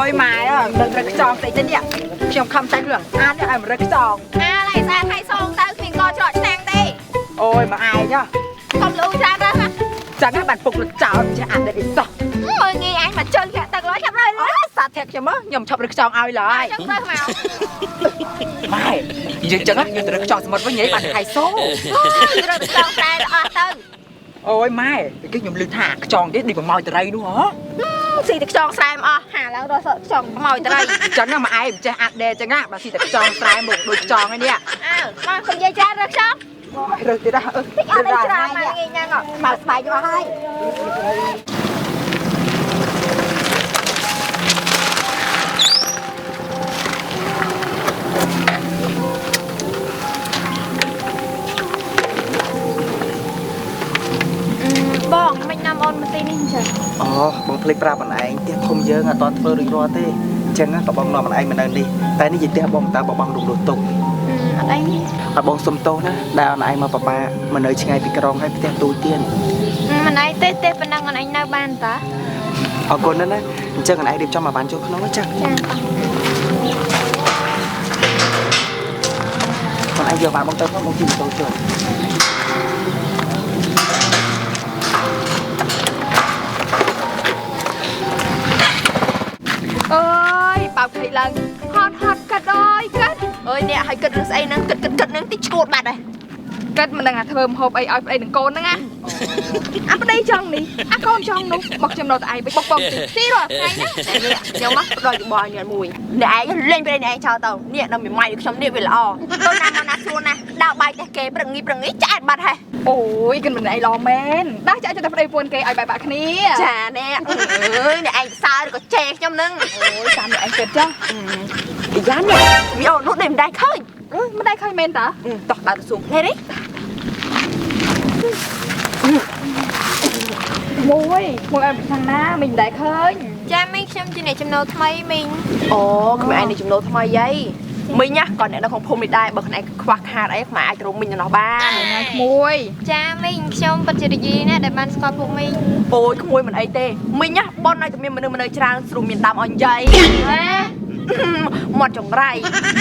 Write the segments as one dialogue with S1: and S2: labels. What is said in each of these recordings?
S1: យម៉ែអើមិនដឹងត្រូវខ្ចងស្អីទេនេះខ្ញុំខំតែរឿងអាននេះឲ្យមិនរើខ្ចង
S2: អាឡៃស្អាតហើយសងទៅគ្មានកច្រកឆ្នាំងទេ
S1: អូយមកឯងចុះ
S2: កុំលូច្រើនរើសណា
S1: ចឹងណាបានពុកលចោលចេះអានតែអីសោះ
S2: មើលងាយអញមកជើងធាក់ទឹកឡើយចាប់រើ
S1: អូសាធាក់ខ្ញុំខ្ញុំឈប់រើខ្ចងឲ្យឡើយ
S2: ចឹងរើសមក
S1: ម៉ែនិយាយចឹងណាខ្ញុំទៅរើខ្ចងសមុទ្រវិញហីបានខៃសូ
S2: រើខ្ចងតែអស់ទៅ
S1: អូយម៉ែគេខ្ញុំឮថាខ្ចងគេដូចប្រម៉ោយត្រីនោះហ៎
S2: ស៊ីតែខ្ចងស្រែមអស់ហាឡើងរស់ខ្ចងប្រម៉ោយត្រី
S1: ចឹងណាម៉ែឯងមិនចេះអាត់ដែរចឹងណាបើស៊ីតែខ្ចងស្រែមកដូចខ្ចងឯនេះ
S2: អើមកកុំនិយាយច្រើនរើខ្ចង
S1: រើទៀតណា
S2: តិចអត់អីច្រើនមកងាយញ៉ាំ
S1: មកស្បែកមកហើយ
S2: បងមិននាំអូនមកទីនេះអញ្ចឹង
S3: អូបងភ្លេចប្រាប់អនឯងផ្ទះធំយើងអត់ទាន់ធ្វើរួចរាល់ទេអញ្ចឹងក៏បងនាំអនឯងមកនៅនេះតែនេះជាផ្ទះបងតាបងរំលោះទុក
S2: អត់អី
S3: អត់បងសុំទោសណាដែលអនឯងមកប៉ប៉ាមកនៅឆ្ងាយពីក្រុងហើយផ្ទះទូទៀត
S2: មិនអីទេទេប៉ុណ្ណឹងអនឯងនៅបានតា
S3: អរគុណណាស់ណាអញ្ចឹងអនឯងរៀបចំមកបានចូលក្នុងចា
S2: ចា
S3: អនឯងយកបានបងទៅផងបងជិះម៉ូតូចូល
S4: អើយបោកភ្នែកឡើងហត់ហត់កាត់អើយកាត់
S2: អើយអ្នកឲ្យគិតរឿងស្អីហ្នឹងគិតគិតគិតហ្នឹងតិចឈួតបាត់ហើយ
S4: គិតមិនដឹងអាធ្វើម្ហូបអីឲ្យប្តីនឹងកូនហ្នឹងណាអាប្តីចង់នេះអាកូនចង់នោះមកខ្ញុំនៅតែឯងបុកបងទីរាល់ថ្ងៃហ្នឹង
S2: នេះខ្ញុំមកផ្ដល់យោបល់អ្នកមួយអ្នកឯងលេងប្តីអ្នកឯងចោលទៅនេះដល់មួយម៉ៃខ្ញុំនេះវាល្អទៅណាមកណាស្រួលណាស់ដើរបាយផ្ទះគេប្រងីប្រងីឆ្អែតបាត់ហើយ
S4: អូយគិតមិនឯងល្អមែនដើរចាក់ចិត្តតែប្តីពួនគេឲ្យបែកបាក់គ្នា
S2: ចាអ្នកអើយអ្នកឯងសើឬក៏ជេរខ្ញុំហ្នឹង
S4: អូយតាមអ្នកឯងគិតចា
S2: អាយ៉ានេះវាអូននោះដេកមិនដែរឃើញ
S4: មិនដែរឃើញមែនតា
S2: តោះដើរទៅសួរផ្លេនេះ
S4: មួយមួយឲ្យខាងណាមិនដែរឃើញ
S5: ចាមីងខ្ញុំជាអ្នកចំណូលថ្មីមីង
S2: អូក្មេងឯងនេះចំណូលថ្មីហីមីងណាក៏អ្នកនៅក្នុងភូមិនេះដែរបើខ្លួនឯងខ្វះខាតអីខ្មែរអាចទៅមីងនៅនោះបាន
S4: ណាក្មួយ
S5: ចាមីងខ្ញុំពិតជារីករាយណាស់ដែលបានស្គាល់ពួកមីង
S2: អូយក្មួយមិនអីទេមីងណាបនឲ្យតែមានមនុស្សមនុស្សច្រើនស្រួលមានដើមអញយាយមាត់ចង្រៃ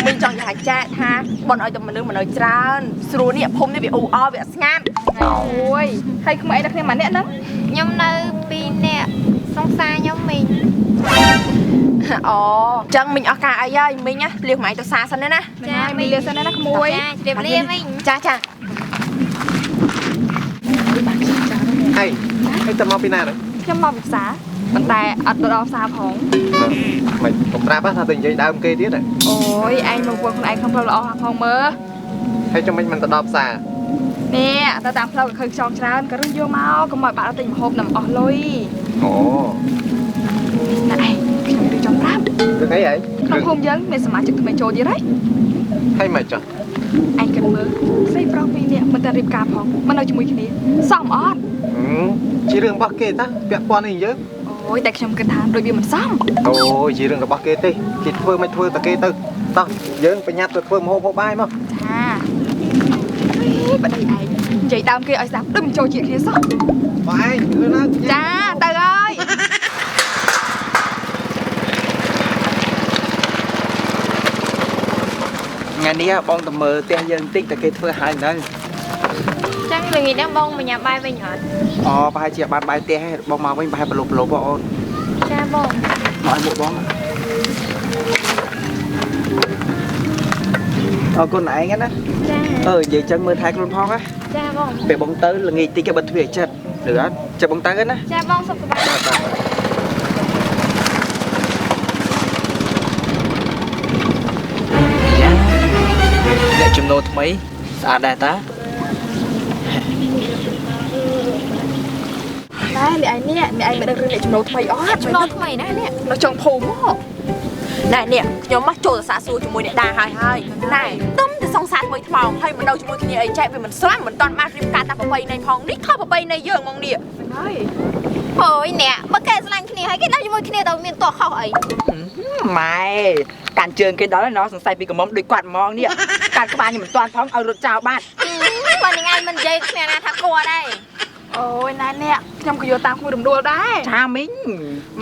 S2: មីងចង់និយាយចែកថាបនឲ្យតែមនុស្សមនុស្សច្រើនស្រួលនេះភូមិនេះវាអ៊ូអរវាស្ងាត់
S4: អូយហើយក្មួយឯងដល់គ្នាម្នាក់ហ្នឹង
S5: ខ្ញុំនៅពីរនាក់សង្សារខ្ញុំមីង
S2: អូចឹងមីងអស់ការអីហើយមីងណាលៀងម៉ែទៅសាសិនណា
S4: ចាមីងលាសិនណាក្មួយ
S5: ចាជម្រាបលាមីង
S2: ចាចា
S6: ហើយហើយទៅមកពីណាហ្នឹង
S4: ខ្ញុំមកពីផ្សារប៉ុន្តែអត់ទៅដល់ផ្សារផង
S6: មិនកុំប្រាប់ថាទៅនិយាយដើមគេទៀត
S4: អូយឯងមកវល់ខ្លួនឯងក្នុងផ្លូវល្អផងមើល
S6: ហើយចាំមិនមិនទៅដល់ផ្សារ
S4: នេះទៅតាមផ្លូវក៏ឃើញខ្យងច្រើនក៏រុញយកមកកុំឲ្យបាក់ទិញម្ហូបនឹងអស់លុយ
S6: អូ
S4: ណែឯងខ្ញុំរៀបចំប្រាប់
S6: រឿងអីហី
S4: ក្នុងភូមិយើងមានសមាជិកថ្មីចូលទៀតហើយ
S6: ហើយមិនចុះ
S4: ឯងគិតមើលស្រីប្រុសពីរនាក់មិនតែរៀបការផងមិននៅជាមួយគ្នាសមអត់
S6: ជារឿងរបស់គេតាពាក់ព័ន្ធនឹងយើង
S4: អូយតែខ្ញុំគិតថាដូចវាមិនសម
S6: អូយជារឿងរបស់គេទេគេធ្វើមិនធ្វើតែគេទៅតោះយើងប្រញាប់ទៅធ្វើម្ហូបហូបបាយមក
S4: ចាប្តីឯងនិយាយដើមគេឲ្យស្ដាប់ដូចមិនចូលជាតិគ្នាសោះ
S6: បងឯងលឿនណា
S4: ចាទៅហើយ
S3: ថ្ងៃនេះបងទៅមើលផ្ទះយើងតិចតែគេធ្វើហើយនៅ
S5: ចឹងល្ងាចហ្នឹងបងមកញ៉ាំបាយវិញអត់
S3: អូប្រហែលជាបានបាយផ្ទះហើយបងមកវិញប្រហែលប្រឡូបបងអូន
S5: ចាបង
S3: មកឲ្យមួកបងអរគុណឯងណា
S5: ចា
S3: អឺនិយាយចឹងមើលថែខ្លួនផងណា
S5: ចាបង
S3: ពេលបងទៅល្ងាចតិចគេបិទទ្វារចិត្តឬអត់ចិត្តបងទៅណា
S5: ចាបងសុខសប្បាយ
S7: អ្នកចំណូលថ្មីស្អាតដែរតា
S4: តែអ្នកឯងនេះអ្នកឯងមិនដឹងរឿងអ្នកចំណូលថ្មីអត់
S5: ចំណូលថ្មីណានេះ
S4: នៅចុងភូមិហ៎
S2: ណែនេះខ្ញុំមកចូលទៅសាកសួរជាមួយអ្នកដាហើយហើយណែទុំទៅសង្សារថ្មីថ្មោងហើយមិននៅជាមួយគ្នាអីចែកវាមិនស្រាំមិនតាន់បានរៀបការតាមប្រពៃណីផងនេះខុសប្រពៃណីយើងហ្មងនេះ
S4: ហើយ
S5: អូយអ្នកបើគេស្រឡាញ់គ្នាហើយគេនៅជាមួយគ្នាទៅមានតោះខុសអី
S1: ម៉ែកាន់ជើងគេដល់ហើយណោះសង្ស័យពីកំមុំដូចគាត់ហ្មងនេះកាន់ក្បាលខ្ញុំមិនតាន់ផងឲ្យរត់ចោលបាត់
S5: បើនឹងឯងមិននិយាយគ្មានណាថាគាត់ដែរ
S4: អូយណែអ្នក ខ្ញុំក៏យកតាមក្មួយរំដួលដែរ
S1: ចាមីង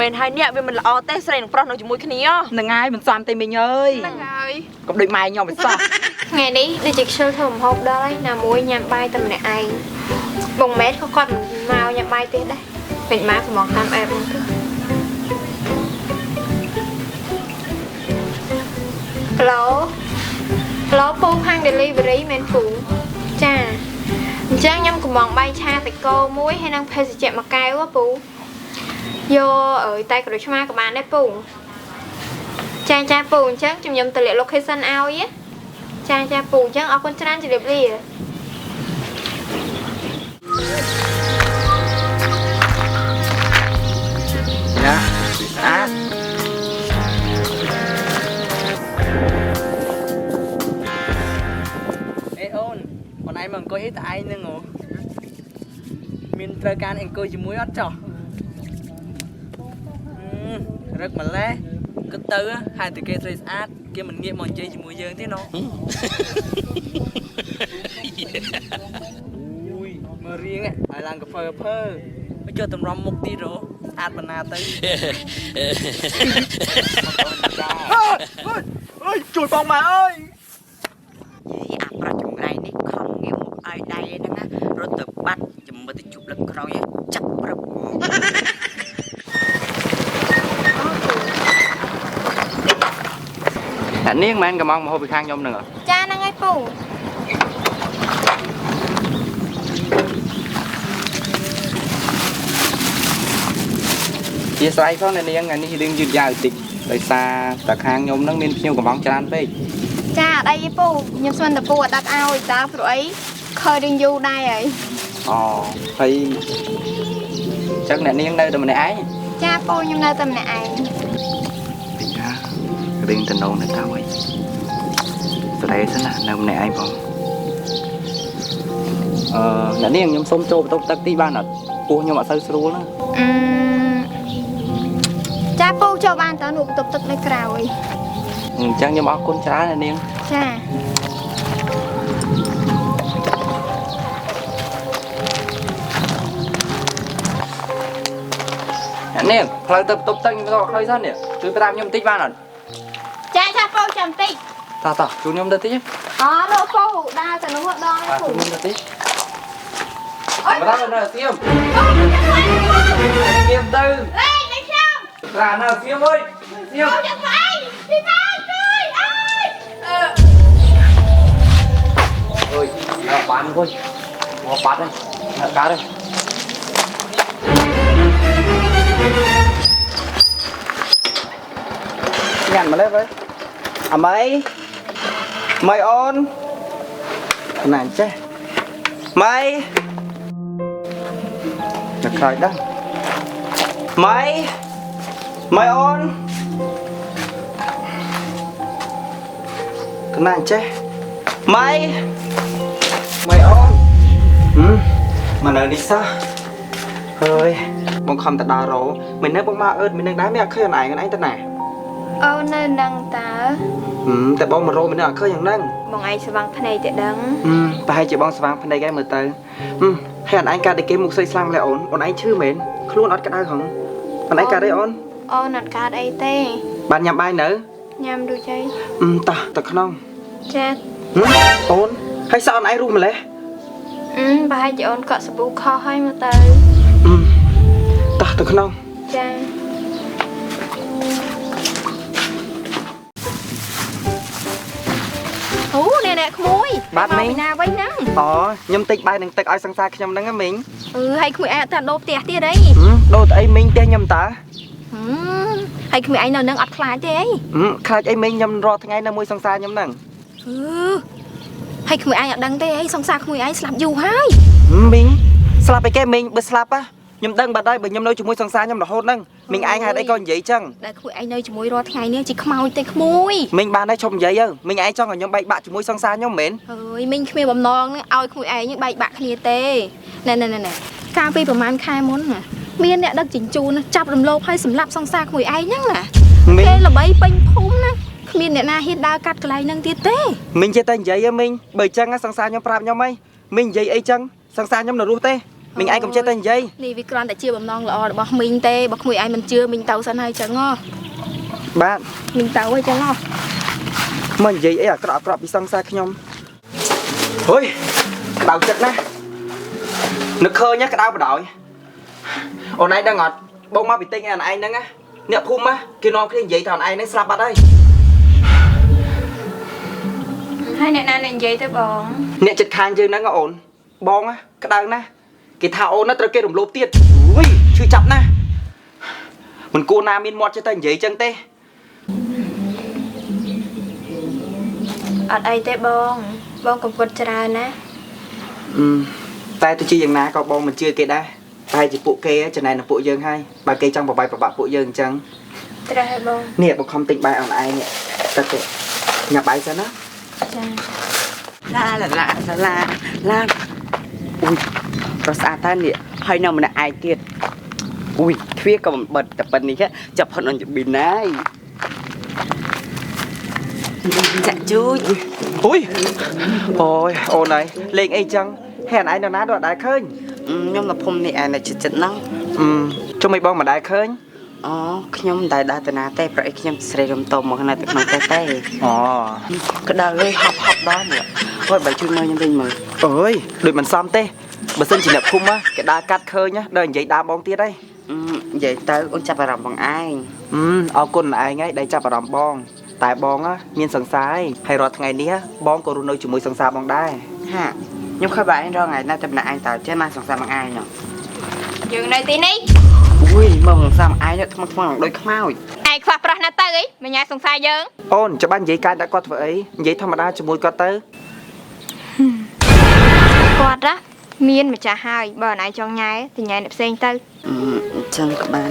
S2: មែនហើយនេះវាមិនល្អទេស្រីនឹងប្រុសនៅជាមួយគ្នា
S1: ហ្នឹងហើយមិនសមទេមីងអើយ
S4: ហ្នឹងហើយក
S1: ុំដូចម៉ែខ្ញុំមិនសោះ
S5: ថ្ងៃនេះដូចជាខ្ជិលធ្វើម្ហូបដល់ហើយណាមួយញ៉ាំបាយតែម្នាក់ឯងបងម៉ែក៏គាត់មិនមកញ៉ាំបាយទេដែរពេញមកកំងតាមអេបហ្នឹងទៅក្លោក្លោពូខាង delivery មែនពូចាអញ្ចឹងខ្ញុំកំងបាយឆាសាច់គោមួយហើយនឹងភេសជ្ជៈមួយកែវហ៎ពូយកអើយតែក្រូចឆ្មាក៏បានដែរពូចាចាពូអញ្ចឹងខ្ញុំទៅលាក់ location ឲ្យណាចាចាពូអញ្ចឹងអរគុណច្រើនជម្រាបលា
S7: ណាស្អាត
S1: អេអូនអូនឯងមកអង្គុយអីតែឯងហ្នឹងហ៎មានត្រូវការអង្គុយជាមួយអត់ចោះរឹកម្លេះគិតទៅហេតុតែគេស្រីស្អាតគេមិនងាកមកនិយាយជាមួយយើងទេណោះអូយមើលរៀងឲ្យឡើងកាហ្វេភើមកចូលតម្រាំមុខទីរស្អាតបណ្ណាទៅ
S3: អើយជួយបងមកអើយ
S8: យីអាប្រាក់ចម្រៃនេះខំងាកមកឲ្យដៃហ្នឹងណារត់ទៅបាត់ចាំមើលទៅជប់លឹកក្រោយចាប់ព្រឹបហ្មង
S7: អ្នកនាងមែនកំងមកហូបពីខាងខ្ញុំហ្នឹងហ៎
S5: ចាហ្នឹងហើយពូ
S7: ជាស្រ័យផងអ្នកនាងថ្ងៃនេះរឿងយឺតយ៉ាវតិចដោយសារតែខាងខ្ញុំហ្នឹងមានភ្ញៀវកំងច្រើនពេក
S5: ចាអត់អីទេពូខ្ញុំស្មានតែពូអត់ដាក់ឲ្យតើព្រោះអីខើរឿងយូរដែរហើយ
S7: អូហើយអញ្ចឹងអ្នកនាងនៅតែម្នាក់ឯង
S5: ចាពូខ្ញុំនៅតែម្នាក់ឯង
S7: ពីណារឿងតំណងនៅតើវិញស្រែសិនណានៅម្នាក់ឯងផងអឺអ្នកនាងខ្ញុំសុំចូលបន្ទប់ទឹកទីបានអត់ពោះខ្ញុំអត់សូវស្រួលណា
S5: អឺចាពូចូលបានតើនោះបន្ទប់ទឹកនៅក្រៅឯង
S7: អញ្ចឹងខ្ញុំអរគុណច្រើនអ្នកនាង
S5: ចា
S7: អ្នកនាងផ្លូវទៅបន្ទប់ទឹកខ្ញុំទៅអត់ឃើញសិននេះជួយប្រាប់ខ្ញុំបន្តិចបានអត់
S5: ចាចាពូចាំតិច
S7: តោះតោះជួយខ្ញុំទៅតិច
S5: អូនោះពូដើរទៅនោះដល់
S7: បាទ
S5: ពូ
S7: ជួយខ្ញុំទៅតិចអូយមកដល់នៅសៀមសៀមទៅ
S5: លេងលេងខ្ញុំ
S7: ត្រានៅសៀមអើយសៀម
S5: ចាំស្អីពីមកជួយអើយ
S7: អើយដល់បានគួយមកបាត់ហើយនៅកើតហើយ
S3: ញ៉ាំមកលើវិញអាមីមីអូនណាអញ្ចេះមីនៅក្រោយដឹងមីមីអូនណាអញ្ចេះមីមីអូនហឹមមកនៅនេះសោះហើយបងខំតដល់រោមិននៅបងមកអឺតមិននឹងដែរមិនអត់ឃើញអូនឯងអូនឯងទៅណា
S5: អូននៅនឹងតើ
S3: តែបងមករោមិនអត់ឃើញយ៉ាងហ្នឹង
S5: បងឯងស្វាងភ្នែកតែដឹង
S3: ប្រហែលជាបងស្វាងភ្នែកឯងមើលទៅហើយអនឯងកើតតែគេមុខស្អីស្លាំងម្ល៉េះអូនអូនឯងឈឺមែនខ្លួនអត់ក្តៅហងអូនឯងកើតអីអូន
S5: អូនអត់កើតអីទេ
S3: បានញ៉ាំបាយនៅ
S5: ញ៉ាំដូចអី
S3: តោះទៅក្នុង
S5: ចា
S3: អូនហើយសក់អូនឯងរុះម្ល៉េះ
S5: ប្រហែលជាអូនកក់សាប៊ូខុសហើយមើលទៅ
S3: តោះទៅក្នុង
S5: ចា
S2: អូនេះអ្នកក្មួយ
S3: បាទមីង
S2: ណាវិញហ្នឹង
S3: អូខ្ញុំទិញបាយនឹងទឹកឲ្យសង្សារខ្ញុំហ្នឹងមីង
S2: អឺហើយក្មួយឯងអត់តែដូរផ្ទះទៀតអី
S3: ដូរទៅអីមីងផ្ទះខ្ញុំតើ
S2: ហើយក្មួយឯងនៅនឹងអត់ខ្លាចទេអី
S3: ខ្លាចអីមីងខ្ញុំរាល់ថ្ងៃនៅមួយសង្សារខ្ញុំហ្នឹង
S2: អឺហើយក្មួយឯងអត់ដឹងទេអីសង្សារក្មួយឯងស្លាប់យូរហើយ
S3: មីងស្លាប់អីគេមីងបើស្លាប់ខ្ញុំដឹងបាត់ហើយបើខ្ញុំនៅជាមួយសង្សារខ្ញុំរហូតហ្នឹងមីងឯងហេតុអីក៏និយាយចឹង
S2: ដែលក្មួយឯងនៅជាមួយរាល់ថ្ងៃនេះជាខ្មោចទេក្មួយ
S3: មីងបានហើយឈប់និយាយទៅមីងឯងចង់ឲ្យខ្ញុំបែកបាក់ជាមួយសង្សារខ្ញុំមែន
S2: អើយមីងគ្មានបំណងនឹងឲ្យក្មួយឯងបែកបាក់គ្នាទេណែណែណែកាលពីប្រហែលខែមុនណាមានអ្នកដឹកជញ្ជូនចាប់រំលោភឲ្យសម្លាប់សង្សារក្មួយឯងហ្នឹងណា
S3: មីង
S2: គេល្បីពេញភូមិណាគ្មានអ្នកណាហ៊ានដើរកាត់កន្លែងហ្នឹងទៀតទេ
S3: មីងចេះតែនិយាយហ៎មីងបើចឹងសង្សារខ្ញុំប្រាប់ខ្ញុំហីមីងនិយាយអីចឹងសង្សារខ្ញុំនៅរស់ទេ មីងឯងកុំចេះតែនិយាយ
S4: នេះវាគ្រាន់តែជាបំណងល្អរបស់មីងទេបើក្មួយឯងមិនជឿមីងទៅសិនហើយចឹងហ៎
S3: បាទ
S4: មីងទៅហើយចឹងហ៎
S3: មកនិយាយអីអាក្រក់អាក្រក់ពីសង្សារខ្ញុំហុយក្តៅចិត្តណាស់នឹកឃើញណាក្តៅបដ ாய் អូនឯងដឹងអត់បងមកពីទិញឯនឯងហ្នឹងណាអ្នកភូមិណាគេនាំគ្នានិយាយថាអូនឯងហ្នឹងស្លាប់បាត់ហើយ
S5: ហើយអ្នកណាអ្នកនិយាយទៅបង
S3: អ្នកចិត្តខាងយើងហ្នឹងអូនបងណាក្តៅណាស់គេថាអូនណាត្រូវគេរំលោភទៀតអុយឈឺចាប់ណាស់មិនគួរណាមានមាត់ចេះតែនិយាយចឹងទេ
S5: អត់អីទេបង បងកុំគិតច្រើនណា
S3: អឺតែទោះជាយ៉ាងណាក៏បងមិនជឿគេដែរតែជាពួកគេចំណែននឹងពួកយើងហើយបើគេចង់បបាយប្របាក់ពួកយើងអញ្ចឹង
S5: ត្រូវហើយបង
S3: នេះបងខំទិញបាយអនឯងនេះទឹកទេញ៉ាំបាយសិនណា
S5: ចា
S8: ឡាឡាឡាឡាឡាអូយប្រស្អាតតើនេះហើយនៅម្នាក់ឯងទៀតអូយទ្វារក៏មិនបិទតែប៉ុណ្នេះចាប់ផុតអញ្ជប៊ីនហើយចាក់ជួយ
S3: អុយអូយអូនហើយលេងអីចឹងហេអនឯងនៅណាដូចអត់ដែរឃើញ
S8: ខ្ញុំនៅភូមិនេះឯងនៅចិត្តចិត្តហ្នឹង
S3: អឺចុះមិនបងមិនដែរឃើញ
S8: អូខ្ញុំមិនដែលដើរទៅណាទេប្រអីខ្ញុំស្រីរំតមកនៅតែក្នុងផ្ទះទេ
S3: អូ
S8: ក្តៅហើយហប់ហប់ដល់នេះគាត់បើជួយមើលខ្ញុំវិញមើល
S3: អើយដូចមិនសមទេបើសិនជាអ្នកភូមិគេដើរកាត់ឃើញណាដល់និយាយដើមបងទៀតហើយ
S8: និយាយទៅអូនចាប់អារម្មណ៍បងឯង
S3: អឺអរគុណឯងហើយដែលចាប់អារម្មណ៍បង តែបងមានសង្សារហើយរាល់ថ្ងៃនេះបងក៏រស់នៅជាមួយសង្សារបងដែរ
S8: ហាខ្ញុំខំបើឯងរងថ្ងៃណាតែម្នាក់ឯងតើចេះមកសង្សារបងឯងណោះ
S5: យើងនៅទីនេះ
S8: អូយមកសង្សារបងឯងថ្មថ្មដូចខ្មោច
S5: ឯងខ្វះប្រោះណាស់ទៅអីមិនញ៉ែសង្សារយើង
S3: អូនច្បាស់និយាយកាយដាក់គាត់ធ្វើអីនិយាយធម្មតាជាមួយគាត់ទៅ
S5: គាត់ណាមានម្ចាស់ហើយបើអនឯងចង់ញ៉ែទៅញ៉ែអ្នកផ្សេងទៅ
S8: អញ្ចឹងក៏បាន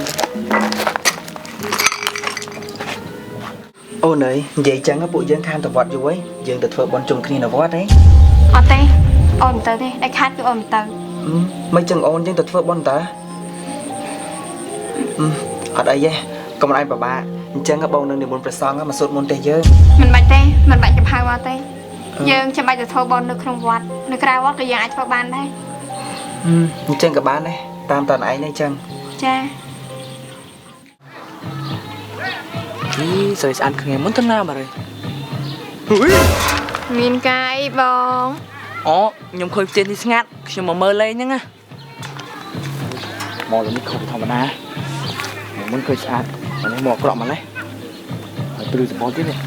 S3: អូនអើយនិយាយចឹងពួកយើងខានទៅវត្តយូរហើយយើងទៅធ្វើបុណ្យជុំគ្នានៅវត្តហី
S5: អត់ទេអូនមិនទៅទេដាច់ខាតគឺអូនមិនទៅ
S3: មិនចឹងអូនយើងទៅធ្វើបុណ្យតើអត់អីទេកុំឲ្យប្របាកអញ្ចឹងបងនឹងនិមន្តព្រះសង្ឃមកសូត្រមន្តទេយើង
S5: មិនបាច់ទេមិនបាច់ចំហៅមកទេយើងចាំបាច់ទៅធ្វើបុណ្យនៅក្នុងវត្តនៅក្រៅវត្តក៏យើងអាចធ្វើបានដែរ
S3: អញ្ចឹងក៏បានដែរតាមតនឯងនេះអញ្ចឹង
S5: ចា
S1: អីស្រីស្អាតគ្នាមុនទៅណាបាត់ហើយ
S5: មានកាយបង
S1: អូខ្ញុំឃើញផ្ទះនេះស្ងាត់ខ្ញុំមកមើលលេងហ្នឹងណាមកលើនេះខុសពីធម្មតាមុនឃើញស្អាតអានេះមកអាក្រក់មកលេះហើយព្រឺសបល់ទៀតនេះ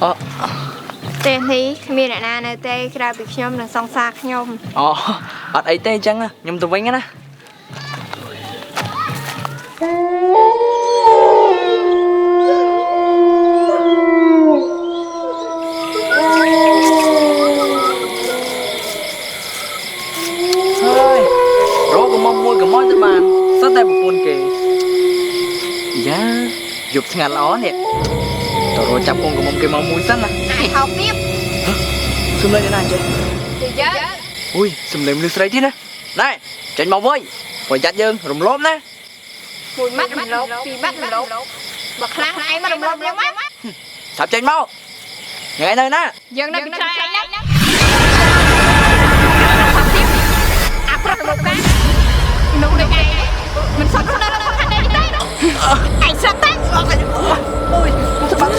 S1: អូ
S5: ផ្ទះនេះគ្មានអ្នកណានៅទេក្រៅពីខ្ញុំនិងសង្សារខ្ញុំ
S1: អូអត់អីទេអញ្ចឹងខ្ញុំទៅវិញណាហើយរកកំមុំមួយកំមុំទៅបានសត្វតែប្រពន្ធគេយ៉ាយប់ស្ងាត់ល្អនេះតរចាប់ពងកំមុំគេមកមួយសិនណា
S5: ឯងហោកទៀត
S1: សំលេងណាចេះ
S5: ទៅយើ
S1: អុយសំលេងលឺស្រីទៀតណាណែចេញមកវិញប្រយ័ត្នយើងរំលោភណា
S5: មួយម៉ាត់រំលោភពីរម៉ាត់រំលោភបើខ្លាំងឯងមករំលោភខ្ញុំណា
S1: ស្រាប់ចេញមកថ្ងៃនៅណា
S5: យើងនៅពីក្រោយឯងណាហោកទៀតអាប្រុសរំលោភការនោះដូចឯងមិនសមស្ដាប់ដល់ខាងនេះទេឯងស្រាប់តែ
S1: អូយទៅបាត់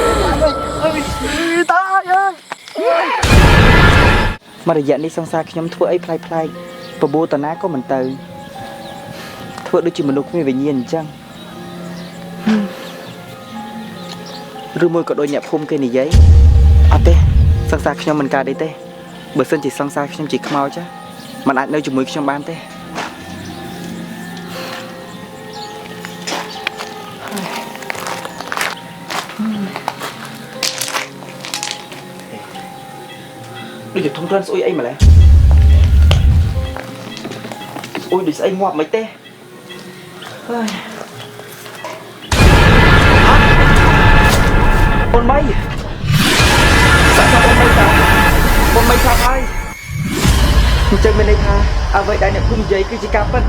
S1: អើយតាអើយ
S3: មករយៈនេះសង្សារខ្ញុំធ្វើអីប្លែកប្លែកបបួលតាណាក៏មិនទៅធ្វើដូចជាមនុស្សគ្មានវិញ្ញាណអញ្ចឹងឬមួយក៏ដូចអ្នកភូមិគេនិយាយអត់ទេសង្សារខ្ញុំមិនកើតអីទេបើសិនជាសង្សារខ្ញុំជាខ្មោចมันអាចនៅជាមួយខ្ញុំបានទេដូចជាធំក្លិនស្អុយអីម្ល៉េះអូយដូចស្អីងាប់មិនទេហើយអូនមីសាក់សាក់អូនមីសាក់អូនមីសាក់ហើយអញ្ចឹងមានន័យថាអ្វីដែលអ្នកភូមិនិយាយគឺជាការពិត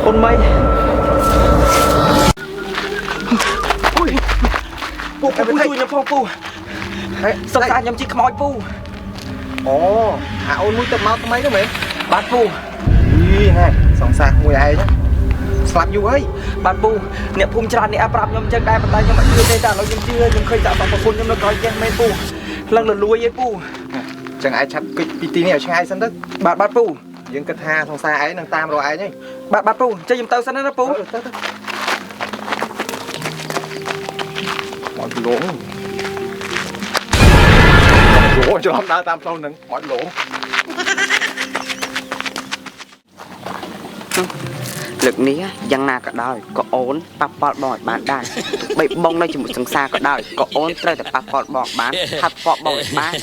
S3: អូនមីអូយពូពូជួយខ្ញុំផងពូសង្សារខ្ញុំជាខ្មោចពូ
S6: អូអាអូនមួយទៅមកថ្មីនោះមែន
S1: បាទពូ
S6: យីណែសង្សារមួយឯងស្លាប់យូរហើយ
S3: បាទពូអ្នកភូមិច្រើននេះប្រាប់ខ្ញុំចឹងដែរប៉ុន្តែខ្ញុំអត់ជឿទេតែឥឡូវខ្ញុំជឿខ្ញុំឃើញតែប្រពន្ធខ្ញុំនៅក្រោយផ្ទះមែនពូឡើងលលួយឯងពូ
S6: ចឹងឯងឆាប់គិតពីទីនេះឲ្យឆ្ងាយសិនទៅ
S3: បាទបាទពូ
S6: យើងគិតថាសង្សារឯងនឹងតាមរកឯងហើយ
S3: បាទបាទពូចេះខ្ញុំទៅសិនណាពូ
S6: ទៅទៅមកលងអូច្រឡំដើរតាមផ្លូវហ្នឹងមកលង
S8: លើកនេះយ៉ាងណាក៏ដោយក៏អូនប៉ះពាល់បងឲ្យបានដែរបីបងនៅជាមួយសង្សារក៏ដោយក៏អូនត្រូវតែប៉ះពាល់បងបានហាត់ប៉បងឲ្យបាន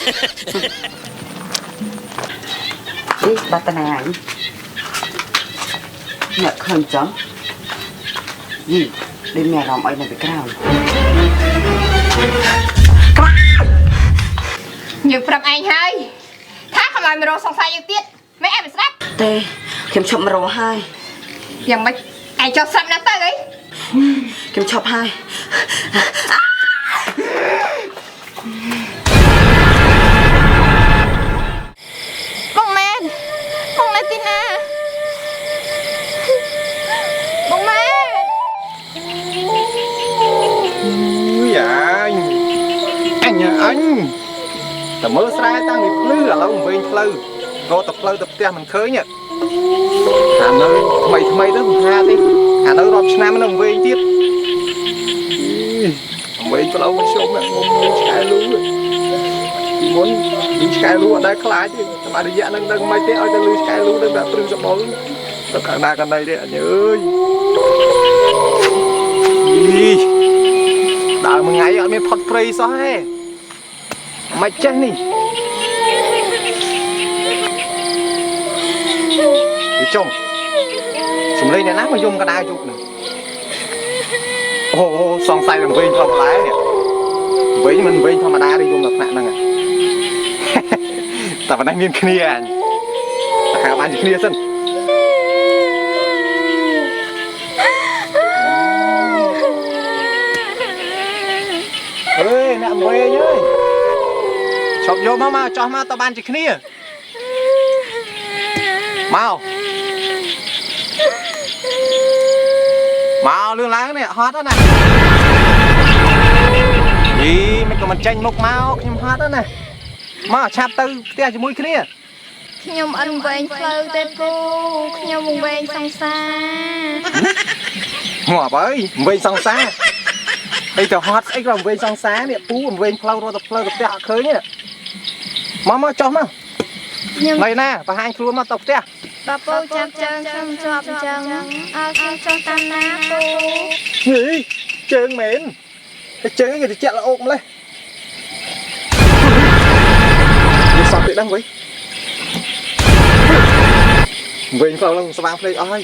S8: នេះបាត់តាណាអញអ្នកឃើញចឹងយីដូចមានអារម្មណ៍អីនៅពីក្រោយ
S5: យើងប្រាប់ឯងហើយថាកុំឲ្យមករកសង្សារយើងទៀតមិនឯងមិនស្ដាប់
S8: ទេខ្ញុំឈប់មករកហើយ
S5: យ៉ាងម៉េចឯងចង់ស្ដាប់ណាស់ទៅអី
S8: ខ្ញុំឈប់ហើយ
S5: បងម៉ែនបងនៅទីណាបងម៉ែន
S6: អាញអញអញតែមើលស្រែតាំងពីភ្លឺឥឡូវវិញផ្លូវរកតែផ្លូវទៅផ្ទះមិនឃើញអានៅថ្មីថ្មីទៅមិនថាទេអានៅរាប់ឆ្នាំនៅវិញទៀតវិញផ្លូវមិនជុំងុំឆ្កែលូពីមុនលឺឆ្កែលូអត់ដែលខ្លាចទេតែរយៈហ្នឹងដឹងមិនទេឲ្យតែលឺឆ្កែលូទៅแบบព្រឺសម្បុរទៅខាងណាខាងណីទេអញអើយដើរមួយថ្ងៃអត់មានផុតព្រៃសោះទេមិនចេះនេះវាចុងសំលេងអ្នកណាមកយំកដាយប់ហ្នឹងអូសង្ស័យនឹងវិញធម្មតានេះវិញមិនវិញធម្មតាទេយំដល់ថ្នាក់ហ្នឹងតែប៉ុណ្ណេះមានគ្នាអញតែហៅបានជាគ្នាសិនអើយអ្នកវិញអើយឈប់យកមកចោះមកតបានជាគ្នាមកមកលឿនឡើងនេះហត់ណាយីមិនក៏មិនចេញមុខមកខ្ញុំហត់ណាមកឆាប់ទៅផ្ទះជាមួយគ្នា
S5: ខ្ញុំអត់វែងផ្លូវទេពូខ្ញុំវែងសង្សារ
S6: ងាប់អើយវែងសង្សារអីទៅហត់ស្អីក៏វែងសង្សារនេះពូវែងផ្លូវរត់ទៅផ្លូវទៅផ្ទះអត់ឃើញទេមកមកចុះមក
S5: ខ្ញុំ
S6: នៅណាបង្ហាញខ្លួនមកទៅផ្ទះ
S5: បាពូចាប់ជើងខ្ញុំជាប់អញ្ចឹងឲ្យខ្ញុំចុះតាមណាពូ
S6: ហីជើងមែនតែជើងគេទៅចាក់ល្អោកម្លេះនេះសតទៀតដឹងវិញវិញផ្លូវឡើងស្វាងភ្លេចអស់ហើយ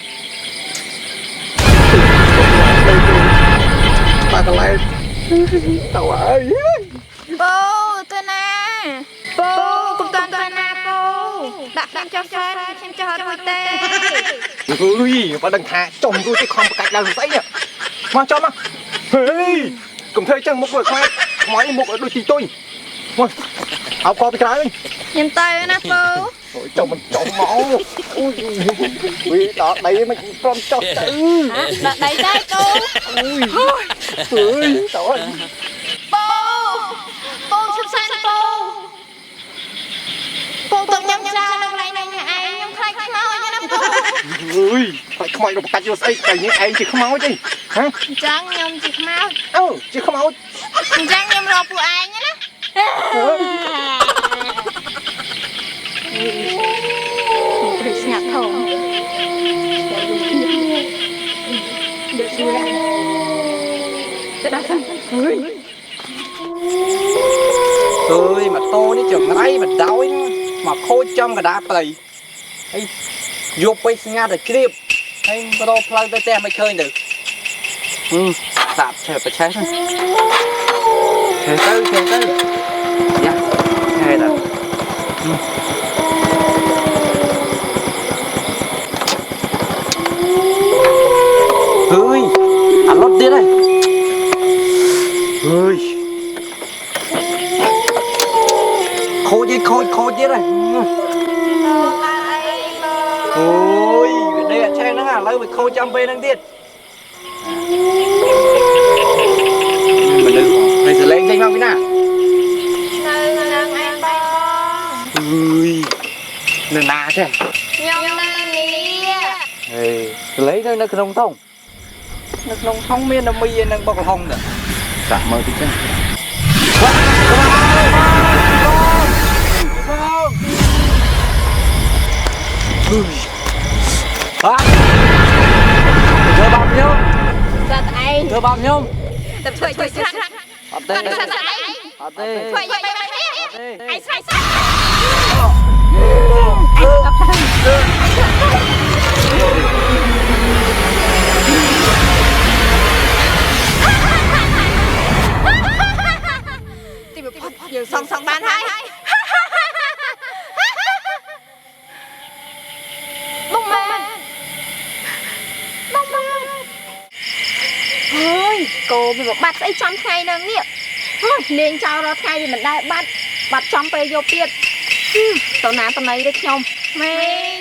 S6: បាកន្លែងទៅហើយ
S5: ពូទៅណាពូកុំតាន់ទៅណាពូដាក់ខ្ញុំចុះសិនខ្ញុំចុះអត់រួចទេ
S6: អើយបើដឹងថាចុំរួចទេខំប្រកាច់ឡើងស្អីនេះមកចុះមកហេកុំធ្វើចឹងមុខដូចខ្លាចខ្មោចមុខឲ្យដូចទីទុយមកអោបកពីក្រោយវិញ
S5: ខ្ញុំទៅណាពូ
S6: អូយចុះមិនចុះមកអូយវីដល់ដីមិនព្រមចុះទៅ
S5: ដល់ដីដែរពូ
S6: អើយតើ
S5: ពូពូឈប់សិនពូពូទុកខ្ញុំចោលនៅកន្លែងនេះឯងខ្ញុំខ្លាចខ្មោចណាពូ
S6: អើយខ្លាចខ្មោចក៏ប្រកាច់យកស្អីតែនេះឯងជាខ្មោចអីហ៎
S5: អញ្ចឹងខ្ញុំជាខ្មោច
S6: អឺជាខ្មោច
S5: អញ្ចឹងខ្ញុំរកពួកឯងណា
S4: ព្រៃស្ងាត់ធំដូចជួយទៅដល់សិន
S3: អើយម៉ូតូនេះចង្រៃបដោយមកខូចចំកដាព្រៃហើយយកពេកស្ងាត់តែជ្រាបហើយរកផ្លូវទៅផ្ទះមិនឃើញទៅសាបឆេះប្រឆេះទៅទៅទៅយ៉ាហេតុអើយអាឡុតទៀតហើយអើយខូចខូចខូចទៀតហើយ
S5: អី
S7: ឥឡូវវាខូចចំពេលហ្នឹងទៀតមនុស្សហើយសលេងចេញមកពីណា
S5: នៅនឹងឯងបង
S7: អើយនៅណាទេ
S5: ខ្ញុំនៅនេះ
S7: ហេសលេងនៅក្នុងថងនៅក្នុងថងមានតែមីនឹងបុកលហុងទៅសាក់មើលតិចចឹងធ្វើបាបខ្ញុំ
S2: ស្អាតឯង
S7: ធ្វើបាបខ្ញុំ
S2: តែធ្វើជួយស្រាក់
S7: អត់ទេអត់ទេ
S2: ធ្វើយបែបនេះឯងស្រាក់ស្រាក់ទីបំផុតយើងសងបានហើយ
S5: បងម៉ែបងម៉ែ
S2: ហើយកោវាបាត់ស្អីចំថ្ងៃហ្នឹងនេះហើយលេងចោលរាល់ថ្ងៃវាមិនដែលបាត់បាត់ចំពេលយកទៀតតណាតណៃទេខ្ញុំ
S5: មីង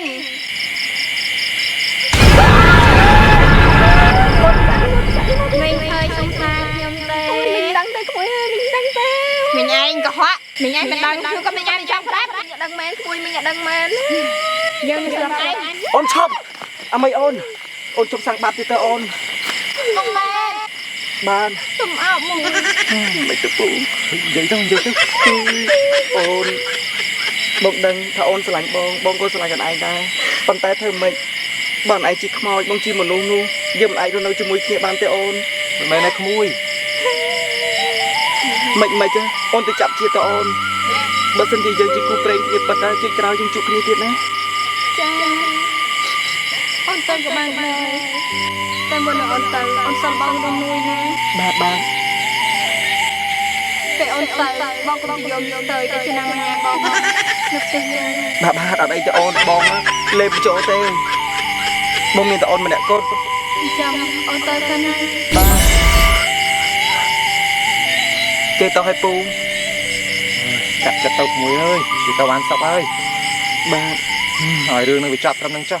S5: មីងឃើញសង្សារខ្ញុំទេ
S2: មីងដឹងទេក្មួយអើយមីងដឹងទេមីងឯងកុហកមីងឯងមិនដឹងគឺក៏មីងឯងមិនចង់ប្រាប់មីងដឹងមែនក្មួយមីងដឹងមែនយើងមិនស្រាប់ឯង
S3: អូនឈប់អាមីអូនអូនជប់សាំងបាត់ទៀតទៅអូន
S5: បងម៉ែ
S3: បាន
S5: សុំអោបមក
S3: មិនទៅពូនិយាយទៅនិយាយទៅអូនបងដឹងថាអូនស្រឡាញ់បងបងក៏ស្រឡាញ់ខ្លួនឯងដែរប៉ុន្តែធ្វើម៉េចបងឯងជាខ្មោចបងជាមនុស្សនោះយើងមិនអាចរស់នៅជាមួយគ្នាបានទេអូន
S6: មិនមែនទេក្មួយ
S3: មិនទេអូនទៅចាប់ជាទៅអូនបើសិនជាយើងជាគូព្រេងគ្នាប៉ុន្តែជាក្រោយយើងជួបគ្នាទៀតណា
S5: ចាអូនទៅក៏បានដែរតែមុននឹងអូនទៅអូនសុំបងរំមួយណា
S3: បាទបាទ
S5: ពេលអូនទៅបងក៏និយមទៅតែឆ្នាំអញ្ញាបងនៅផ្ទះយើង
S3: បាទបាទអត់អីទេអូនបងលេបចូលទេបងមានតែអូនម្នាក់គត់
S5: ចាំអូនទៅសិនណា
S3: បាទគេទៅឲ្យពូ
S6: កាត់ចិត្តទៅក្មួយអើយគេទៅបានសពហើយ
S3: បាទ
S6: ឲ្យរឿងនឹងវាចប់ត្រឹមនឹងចុះ